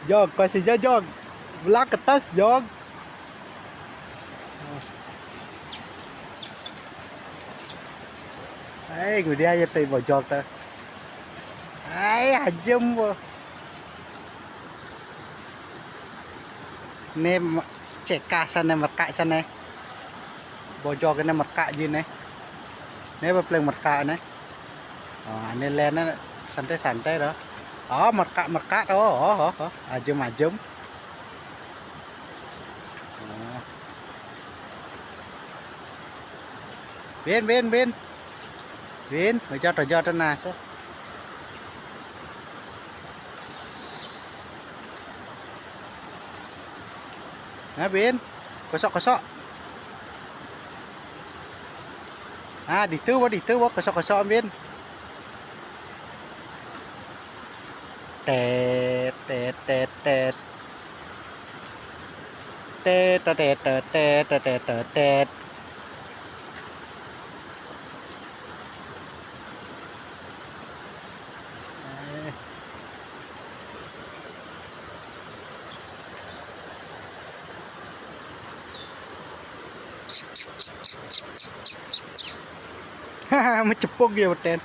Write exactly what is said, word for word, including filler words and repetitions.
Jog, koi si jog, jog. Belak kertas, jog. Ai, kemudian ya pe bojog tu. Ai, ajem bo. Ni cekah sana, merkak sana. Bojog ni merkak ji ni. Ni apa paling merkak ni? Oh, ni len santai-santai dah. Oh, merkak-merkak tu. Oh, oh, oh. Ajem-ajem. Oh. Bin, bin, bin. Bin, hujat, hujat na so. Nah, bin. Kosok, kosok. Ah, ditu, bo, ditu, bo, kosok, kosok, bin. Tet, tet, tet, tet. Tet, tet, tet, tet, tet, tet, tet, tet. Haha, mecepok ya, beten.